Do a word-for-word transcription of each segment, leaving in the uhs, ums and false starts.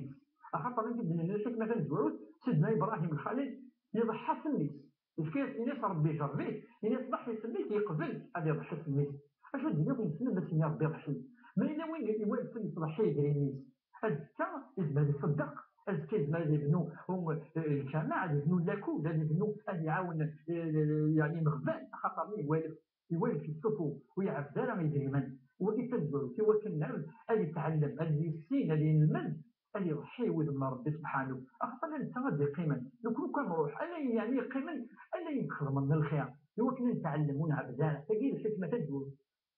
yis. Axaṭer i d-nnan lḥikma tamezwarut, Sidna Ibrahim Lxalil yeḍḥa s mmi-s. Yefka-yas, ini-as Ṛebbi ijerreb-it, ini-as ḍḥi s mmi-k, yeqbel ad iḍḥi s mmi-s. Acu ad d-iniɣ, nessen ad as-yini Ṛebbi ḍḥi. Ma yella win iwalfen yettḍeḥḥi iger-ines, azekka yezmer ad iṣeddeq, azekka yezmer ad ibnu, um, lǧameɛ, ad ibnu lakud, ad ibnu, ad iɛawen, eh, yeɛni imeɣban, axaṭer mi iwalef, iwalef yessufu, ur iɛebbed ara idrimen. Wagi d tamezwarut i wakken lɛebd ad itɛellem, ad yissin, ad yelmed, ad iḍḥi i wudem n Ṛebbi subḥanu. Axaṭer ala netta ad d-iqqimen. Nekkni kan nruḥ, ala ayen yeɛni yeqqimen, ala ayen txedmen n lxir, i wakken ad netɛellem ur nɛebbed ara. Tagi d lḥikma tamezwarut.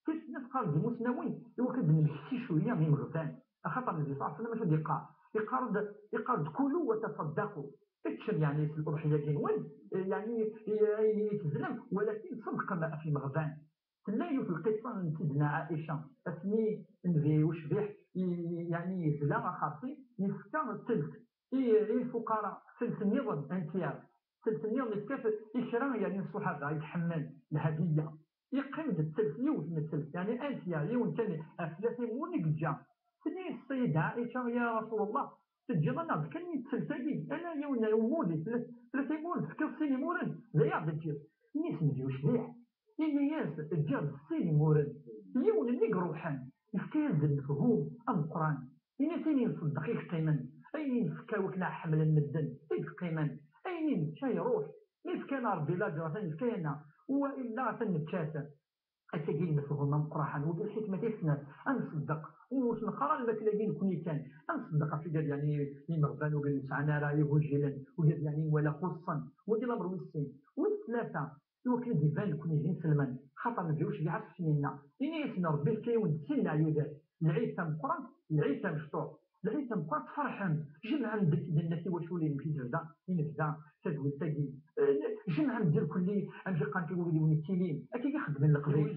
Tis snat, qqaren-d imusnawen, i wakken ad d-nmekti cwiya imeɣban. Axaṭer Nnbi ṣalla Llahu ɛalayhi wa sallam acu d-yeqqar? Yeqqar-d, yeqqar-d: "Kulu wa taṣaddaqu." Eččem, yeɛni, s lewḥi-agi-nwen, eh, yeɛni, eh, ayen i tezlam, walakin ṣeddqem ɣef imeɣban. Tella yiwet lqissa n Sidna Ɛica, asmi Nnbi ucbiḥ, i, yeɛni, yezla axerṣi, yefka ttelt i, i lfuqara, ttelt nniḍen, un tiers. Ttelt nniḍen yefka-t i kra, yeɛni, n ṣṣuḥaba i iḥemmel, lhadiya. Yeqqim-d ttelt, yiwet n ttelt, yeɛni un tiers, yiwen kan ɣef tlata imuren i yeǧǧa. Tenna-yas Ssayida Ɛica: "Ya Rasul Allah, teǧǧiḍ-aneɣ-d kan i ttelt-agi, ala yiwen umur di tla-, tlata imuren, tefkiḍ sin imuren, d aya i ɣ-d-teǧǧiḍ?" Ini-as Nnbi ucbiḥ, ini-as: "Ǧǧiɣ-d sin imuren, yiwen-nni i iruḥen." Yefka-yas-d lefhum ameqqran. Ini-as: "Ayen i nṣeddeq i yeqqimen, ayen i nefka wakken ad ḥemmlen medden i yeqqimen, ayen i nečča iruḥ, mi fkan Ṛebbi laǧer atan yefka-yaneɣ, wa illa atan nečča-t." Akkagi d lefhum ameqqraḥen, wagi lḥikma tis snat, ad nṣeddeq, ur s-neqqar ara lmakla-agi nekni kan, ad nṣeddeq ɣef igad, yeɛni, imeɣban, wigad ur sɛan ara igujilen, wigad, yeɛni, nwala xuṣṣen, wagi lamer wis sin. Wis tlata, i wakken ad d-iban nekni d inselmen, xaṭer Nnbi ucbiḥ acu s-yenna, ini-yasen Ṛebbi yefka-yawen-d sin leɛyudat, lɛid tameqqrant, lɛid tamecṭuḥt. Lɛid tameqqrant, tferḥem, jemɛem-d, akken i d-nenna, tiwaculin, amek i tebda, i nebda tadwilt-agi. Eh, Nɛam, d irkelli, amek i qqaren wid i wen-ittilin, akka i xeddmen leqbayel,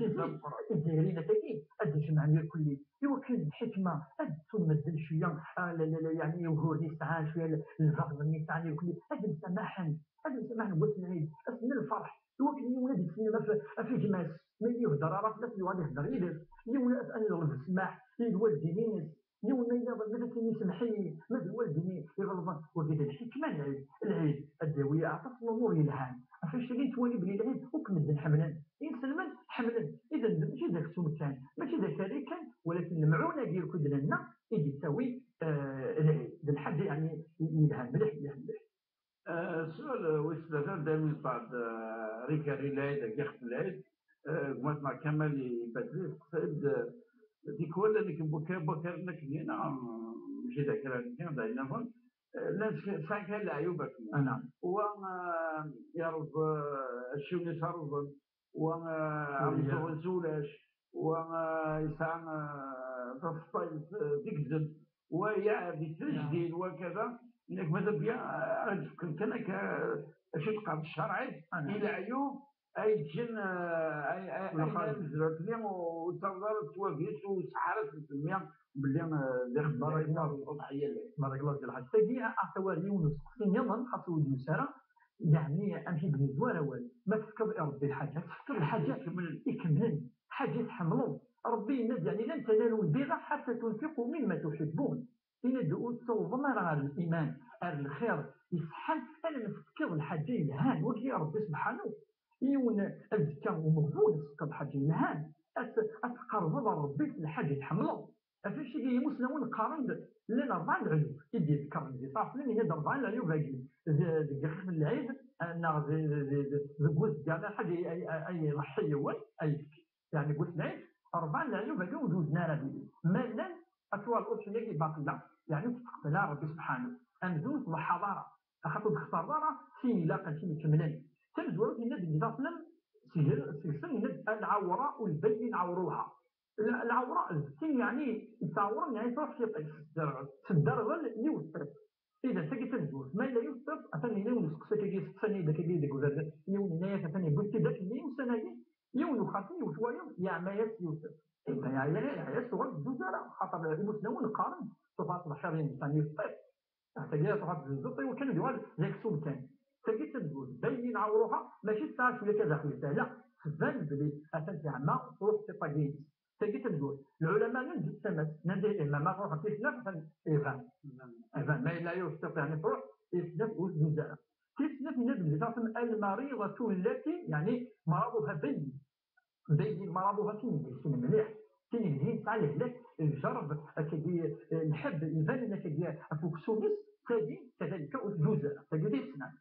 izzayriyen akkagi, ad d-jemɛen irkelli, i wakken lḥikma ad d-ttun medden cwiya, ah, la, la, la, yeɛni uguren i sɛan, cwiya l-, lbaɣel-nni sɛan irkelli, ad msamaḥen, ad msamaḥen deg wass n lɛid, ass n lferḥ, i wakken yiwen ad isellem ɣef, ɣef gma-s, ma yella ur ihedder ara fell-as, yuɣal ihedder yid-s, yiwen ad, ad iḍleb ssmaḥ i lwaldin-ines, yiwen ma yella iḍelb ad as-yini: "Semmeḥ-iyi, ma d lwaldin-i iɣelḍen." Wagi d lḥikma n lɛid. Lɛid ad d-yawi aṭas n umur yelhan. Ɣef wannect-agi nettwali belli lɛid akk medden ḥemmlen. Inselmen ḥemmlen. Idan, mačči d aksum kan, mačči d akarri kan, walakin lemɛun-agi akk i d-nenna i d-yettawi, eh, lɛid. D lḥaǧa, yeɛni, yelhan mliḥ, mliḥ, mliḥ. Eh, السؤال wis tlata, daymi yeṭṭeɛ-d, eh, ar ikerri n lɛid, agi ɣef lɛid, eh, gma-tneɣ Kamal Ibadri, teqsa-d, eh, tikwal, nekk n wakka, n wakka, nekk dina, mm, mačči d akra nekk, d ayen nniḍen. Eh, llan s-, sɛan kra n leɛyub akken. Wa, eh, yerreẓ, eh, acciwen-is rrẓen, wa, eh, ameẓẓuɣ-is ulac, wa, eh, yesɛa, eh, taseṭṭayt, eh, tegzem, wa yeɛɛed di tfejjin, wa kada, nekk mada bya, eh, ad d-fken kan akka, eh, acu teqqar tcerɛit, i leɛyub, ay ǧǧen, eh, ay, ay, ay nezrutni ur ttaweḍ ara ttwagis u sḥaret nsemmi belli, eh, d ixebbar ay d-uḍḥiya lɛid. Barakallahu fik lḥaǧ. Tagi, a, a, tawar yiwen usteqsi nniḍen, xas ur d-yusi ara, yeɛni amek i d-nezwar awal. Ma tefkeḍ i Ṛebbi lḥaǧa, tefkeḍ lḥaǧa ikemlen, lḥaǧa i tḥemmleḍ. Ṛebbi yenna-d, yeɛni, "لن تنالوا البر حتى تنفقوا مما تحبون." Yenna-d, "Ur tessawḍem ara ar liman, ar lxir iṣeḥḥan, alamma tefkiḍ lḥaǧa yelhan." Wagi Ṛebbi subḥanu, yiwen azekka umeɣbun tefkeḍ lḥaǧa yelhan, ad t-, ad tqerrbeḍ ar Ṛebbi s lḥaǧa i tḥemmleḍ. Ɣef wannect-agi imusnawen qqaren-d llan rebɛa n leɛyub i d-iḍekkren di ṭṭerf-nni, yenna-d rebɛa n leɛyub-agi d-, deg yixef n lɛid, eh, neɣ di, di, di, di, deg uzeggar, neɣ ḥaǧa ay, ay, ay, ay iḍḥi yiwen, ay yefk. Yeɛni deg wass n lɛid, rebɛa n leɛyub-agi ur d-uzin ara diri. Ma llan, ad tuɣal uḍḥiya-agi baṭila, yeɛni ur tettqebal ara Ṛebbi subḥanu. Amzun ur tḍeḥḥaḍ ara, axaṭer ur d-textareḍ ara tin ilaqen, tin ikemlen. Tamezwarut, yenna-d Nnbi ṣalla Llahu ɛalayhi wa sallam, seg-, seg-sen yenna-d: "Al-ɛawra ul-bayyin ɛawruha." L-, lɛawra d tin, yeɛni, yettɛawren, yeɛni, truḥ tiṭ-is. Tedderɣel yiwet tiṭ. Idan, tagi d tamezwarut. Ma yella yiwet tiṭ, atan yella yiwen usteqsi akkagi, yesteqsa-yi-d akkagi deg uberdan, yiwen yenna-yas atan yewwi-t-id akkenni ussan-agi, yiwen uxaṭi yewwet wayeḍ, yeɛma-yas yiwet tiṭ. Idan, yeɛya, yeɛya-yas, tuɣal d zzuzara, xaṭer imusnawen qqaren, tuɣal tḍeḥḥiḍ yemsan yiwet tiṭ. Tagi ad tṛuḥ tezzenzeḍ i wakken ad yuɣal d aksum kan. Tagi d tamezwarut. Bayyin ɛawruha, mačči tesɛa cwiya kan daxel-is, ala, tban belli atan teɛma, tṛuḥ tiṭ-agi-ines. Tagi d tamezwarut. Lɛulama nnan-d di tama-s, nnan-d ih, ma, ma tṛuḥ tis snat, atan iban. Iban. Ma yella yiwet tiṭ, yeɛni tṛuḥ, tis snat ur tduz ara. Tis snat, yenna-d Nnbi ṣalla Llahu ɛalayhi wa sallam: "Al-mariḍatu allati", yeɛni, maraḍuha bayyin. Bayyin, maraḍuha, tin yelhan mliḥ, tin yelhan tesɛa lehlak, lǧerb, akkagi, eh, lḥebb ibanen akkagi ɣef uksum-is, tagi kadalika ur tduz ara, tagi d tis snat.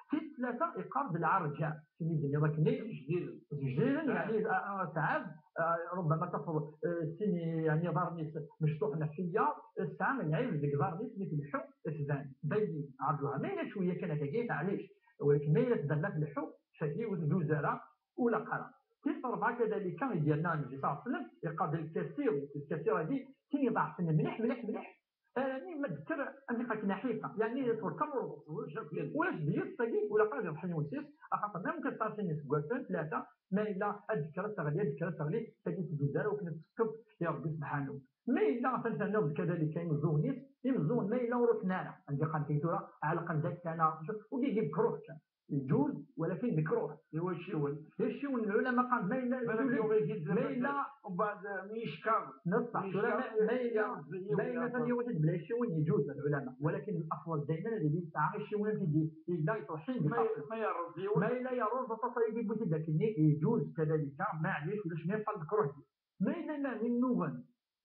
Tis tlata iqqar-d lɛerǧa, tin i d-tenniḍ akken, d ijdiden, yeɛni, ah, ah, tɛab, ah, rubbama tafeḍ, eh, tin, yeɛni, iḍarren-is mecṭuḥen ɣef wiyaḍ, eh, tesɛa lɛib deg iḍarren-is mi tleḥḥu, tban, bayyin, ɛerǧuha. Ma yella cwiya kan akkagi, maɛlic, walakin ma yella tban la tleḥḥu, tagi ur tduz ara, ula qara. Tis rebɛa kadalika i d-yerna Nnbi ṣalla Llahu ɛalayhi wa sallam, iqqar-d lkasir, lkasir-agi, tin iḍeɛfen mliḥ, mliḥ, mliḥ, armi ma d-tekker, am iqqar-k naḥifa, yeɛni ur d-tekker ur d-teẓwir, ulac deg-s tagi, ula qara ad iḍḥi yiwen s-is, axaṭer ma mumkin tesɛa sin iseggasen, tlata, ma yella ad d-tekker ad teɣli, ad d-tekker ad teɣli, tagi ur tduz ara, akken ad tefkeḍ i Ṛebbi subḥanu. Ma yella atan terniḍ-d kadalika imeẓẓuɣen-is, imeẓẓuɣen ma yella ur ruḥen ara, anda iqqar-d tura, ɛelqen-d akka neɣ, wagi d lekruh kan. Yeǧuz, walakin mekruh. I wacciwen? Acciwen, lɛulama qqaren ma yella, ma yella, mbeɛd mi yeckeṛ, neṣṣeḥ, tura ma, ma yella, ma yella atan yiwen bla acciwen, yeǧuz, lɛulama. Walakin lafḍal dayman ad yili yesɛa acciwen am tigi, yella yeṭṭeḥ-in di ṭṭerf. Ma yerreẓ yiwen? Ma yella yerreẓ, aṭas ay d-yewwi-t-id akkenni, yeǧuz kadalika, maɛlic, ulac ma yeqqar mekruh. Ma yella, ma nnuɣen,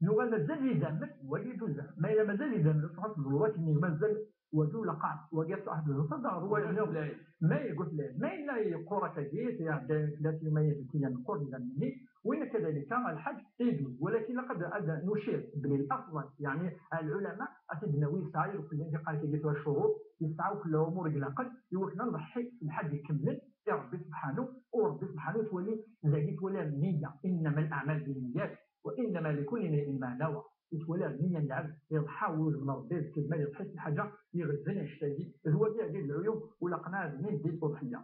yuɣal mazal d idammen, wagi d uzar. Ma yella mazal d idammen, truḥ tezweḍ akkenni, mazal wagi ula qɛed, wagi truḥ tezweḍ, ad taɣeḍ wayeḍ nniḍen. Ma yegget lɛid, ma yella yeqqur akkagi, iɛedda tlata yumayat, tlata yeqqur idammen-nni, win kadalika, lḥaǧ, yeǧuz. Walakin ilaq ad, ad nucir belli lafḍal, yeɛni, lɛulama, ad t-id-nawi yesɛa irkelli, yeqqar akkagi tura ccuruṭ, yesɛa akk lɛumur i ilaqen, i wakken ad nḍeḥḥi s lḥaǧ ikemlen i Ṛebbi subḥanu, u Ṛebbi subḥanu yettwali, dagi yettwali nniya, إنما الأعمال بالنيات. وإنما لكل امرئ ما نوى. Yettwali ar nniya n lɛebd, iḍḥa wudem n Ṛebbi, d kelma yeḍḥi s lḥaǧa iɣelben annect-agi. D wagi i d lɛuyub, ula qneɛ d min di tuḍḥiya.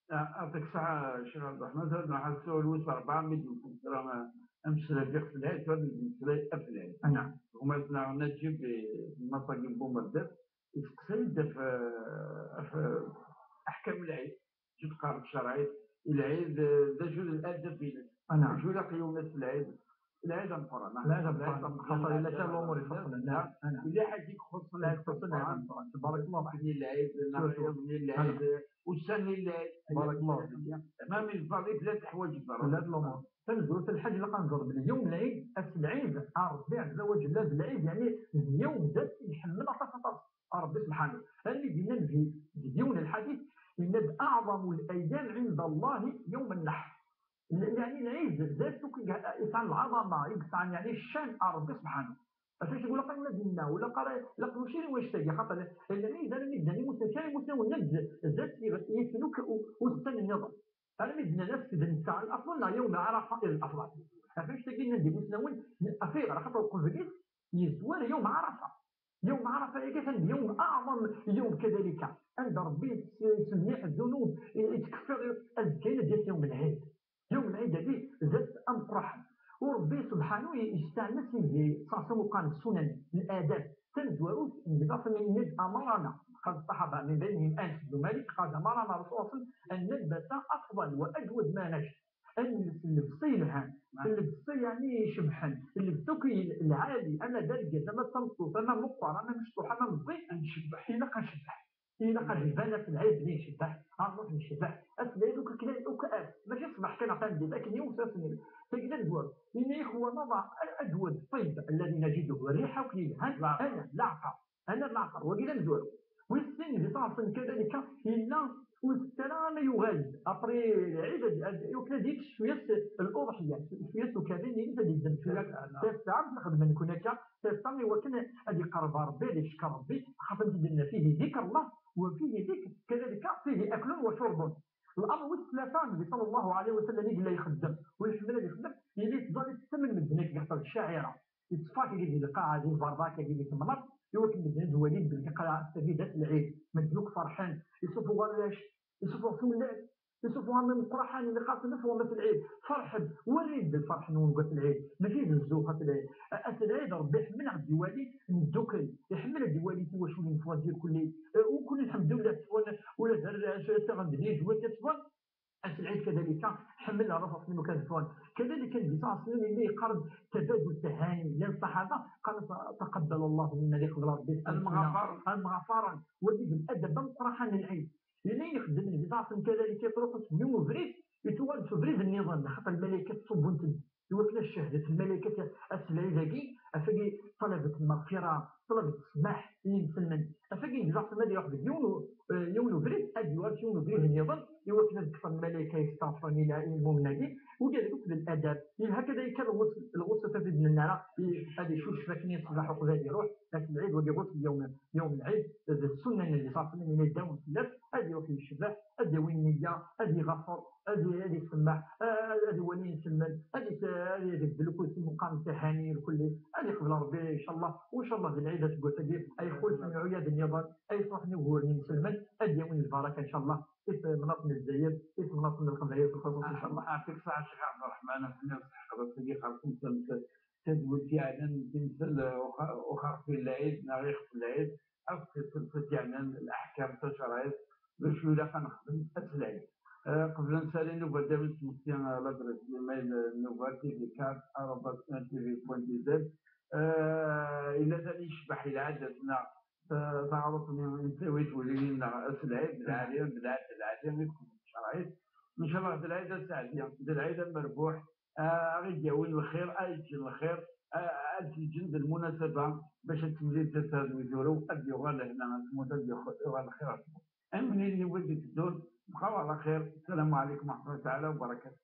Ah, Yɛṭik ṣṣeḥḥa, Ccix Ɛebderreḥman. Tura nruḥ ad nsuɣ lwis rebɛa mi d-nfeddra ameslay ɣef lɛid, tura d-nmeslay ɣef lɛid. Naɛam. Gma-tneɣ Naǧib, eh, maṣagi n Bumerdaf, yesteqsa-yi-d ɣef, ɣef aḥkam n lɛid. Acu teqqareḍ ccṛeɛ i lɛid, eh, d acu d ladab-ines? Naɛam. Acu ilaq yiwen ass lɛid? Lɛid ameqqran, ah. Lɛid ameqqran. Xaṭer yella kra n lɛid lumuṛ ameqqran, ixuṣṣen lɛid. Naɛam. Yella ḥaǧa ixuṣṣen lɛid. Ixuṣṣen lɛid ameqqran. Tbarak Allah. Lɛid, lɛid, ussan n lɛid, Tbarak Allah. Même les valets, llant ḥwaǧ ẓer. Llant lumuṛ. Tamezwarut, lḥaǧ ilaq ad nẓer belli yawm lɛid, ass lɛid, Ṛebbi ɛezza wa ǧella d lɛid, yeɛni d yawm d ass i iḥemmel aṭas aṭas Ṛebbi subḥanahu. Almi d-yenna Nnbi deg yiwen n lḥadit, yenna-d: "أعظم الأيام عند الله يوم النحر." Yeɛni lɛid d ass akk i yesɛan lɛaḍama, i yesɛan yeɛni ccan ar Ṛebbi subḥanahu. Acu ilaq ad d-nenna, ur ilaq ara, ilaq mačči i wannect-agi, xaṭer lɛid ara mi d-nnan imusnawen, kra imusnawen-nni d, d ass i, i yesɛan akk u-, ussan nniḍen. Armi d-nnan ass d netta الأفضل neɣ يوم عرفة الأفضل. Ɣef wannect-agi nnan-d imusnawen, ɣef ayɣer? Axaṭer uqbel-is yezwar yawm Ɛarafa. Yawm Ɛarafa-agi atan d yawm أعظم يوم كذلك, anda Ṛebbi yettsemmiḥ ddunub, yettkeffir, azekka ad d-yas yawm lɛid. Yawm lɛid-agi d ass ameqqran. U Ṛebbi subḥanahu yesteɛna s yidis, ṣṣaṣa uqan ssunan, ladab. Tamezwarut, Nnbi صلى الله عليه وسلم yenna-d: "أمرنا"، قال الصحابة من بينهم أنس بن مالك، قال: "أمرنا رسول الله صلى الله عليه وسلم أن نلبس أفضل وأجود ما نجد." Ad nels llebsa yelhan, llebsa yeɛni icebḥen, llebsa akk yel-, lɛali, ama d argaz, ama d tameṭṭut, ama meqqer, ama mecṭuḥ, ama meẓẓi, ad ncebbeḥ, ilaq ad ncebbeḥ. Ilaq ad nban ass lɛid mi ncebbeḥ, ad nruḥ ncebbeḥ. Ass lɛid akk akken, akk ass, mačči ṣṣbeḥ kan neɣ tameddit, akken yiwen s ass-nni. Tagi d aneggaru. Yenna-yak: "ومضى أجود الطيب الذي نجده", rriḥa akk yelhan, ana, leɛṭer. Ana leɛṭer, wagi d amezwaru. Wis sin, di taɛṣin kadalika, yella ur nsett ara ama yuɣal-d. Après lɛid, ad, ad, iwakken ad yečč cwiya s l'uḍḥiya, cwiya s ukarin, ad yeddem cwiya. Tasa ad xedmen kun akka, tasa iwakken ad yeqreb ɣer Ṛebbi, ad yeckeṛ Ṛebbi, xaṭer i d-yenna: "فيه ذكر الله وفيه ذكر، كذلك فيه أكل وشرب". L'amr wis tlata, Nnbi صلى الله عليه وسلم i yella ixeddem, u iḥemmel ad ixeddem, yella yettẓalli s tama n medden akken yeḥṣel ccaɛira. Yetteffer akk-agi di lqaɛa, di lberḍa akk-agi di temnaḍt, iwakken medden ad walin belli qqleɣ ass-agi d ass lɛid, medden akk ferḥen, isufuɣ arrac, isufuɣ tullas, isufuɣ ama imeqqraḥen, ilaq ad ten-ifuɣ ass lɛid, ferḥen, walit-d lferḥ-nwen deg ass lɛid, mačči d zzux ass lɛid. Ass lɛid Ṛebbi iḥemmel ad d-iwali neddukel, iḥemmel ad d-iwali tiwaculin n twazi irkelli, eh, u kun lḥemdullah tteffɣen, ula d arrac ttafɣen-d di lejwat tteffɣen, Ass lɛid kadalika, ḥemmel ara ɣef nnuk ad ffɣen. Kadalika, Nnbi صلى الله عليه وسلم yella yeqqar-d tabadult tahani, llan ṣṣaḥaba qqaren: "تقبل الله منا", ad iqbel Ṛebbi. Ad mɣafaren. Ad mɣafaren. Wagi d ladab ameqqran n lɛid. Yella ayen ixeddem Nnbi صلى الله عليه وسلم kadalika, yettruḥu seg yiwen ubrid, yettuɣal s ubrid nniḍen, axaṭer lmalaykat ttṣubbun-ten. Iwakken ad cehdet lmalaykat ass lɛid-agi, ɣef wagi ṭṭalabet lmeɣfira, ṭṭalabet ssmaḥ i yimselmen. Ɣef wagi yegza ɣef ad iruḥ deg yiwen u-, eh, yiwen ubrid, ad yuɣal s yiwen ubrid nniḍen, iwakken ad kksen lmalayka yesteɣfren i la-, i lmumen-agi. Wagi d akk d ladab. Yelha kadalika lɣus-, lɣusl ad t-id-nenna ara, i-, ad icucef akken i ṣṣbeḥ uqbel ad iruḥ. Ass lɛid wagi ɣusl yawm, yawm lɛid, d ssunna n Nnbi صلى الله عليه وسلم, yella yeddawen fell-as, ad iruḥ yecbeḥ, ad yawi nniya, ad iɣaffer, ad, ad isemmeḥ, ad, ad iwali inselmen, ad is-, ad ibeddel akk imuqam tahani irkelli, ad iqbel Ṛebbi, ncallah, u ncallah di lɛid aseggas-agi, ay xulfen lɛuyad nniḍen, ay ṣruḥen uguren n inselmen, ad yawin lbaraka, ncallah, i temnaḍt n Lezzayer, i temnaḍt n Leqbayel, lxuṣuṣ, ncallah. Ɛṭik ṣṣeḥḥa, Ccix Ɛebderreḥman, akken ad tḥeqqeḍ ass-agi xerṣum tamsalt, tadwilt yeɛnan timsal, uxa-, uxerfi n lɛid, neɣ ixef n lɛid, akk tiselset yeɛnan leḥkam tacerɛit, d acu ilaq ad nexdem ass lɛid. Eh, qbel ad nsali nnuba, dayem nettmekti, eh, ladres n email, eh, nnuba, T V quatre arobase N T V point D Z. Eh, illa tani yecbeḥ i lɛadat-nneɣ, eh, taɛruḍt-nni i nettawi twelilin-nneɣ ass lɛid, d lɛali, d lɛali, d lɛali, i txeddem tcerɛit. Ncallah d lɛid aseɛdi, d lɛid amerbuḥ, eh, a ɣ-id-yawin lxir, a ɣ-id-ǧǧen lxir, a, ad tt-ǧǧen d lmunasaba bac ad temlil taddart n Wizuru, ad d-yuɣal lehna ar tmurt, ad d-yuɣal lxir ar tmurt. Ayen yellan wid itteddun, bqaw ɛla xir. Ssalamu ɛlikum wa raḥmatullahi taɛala wa barakatuh.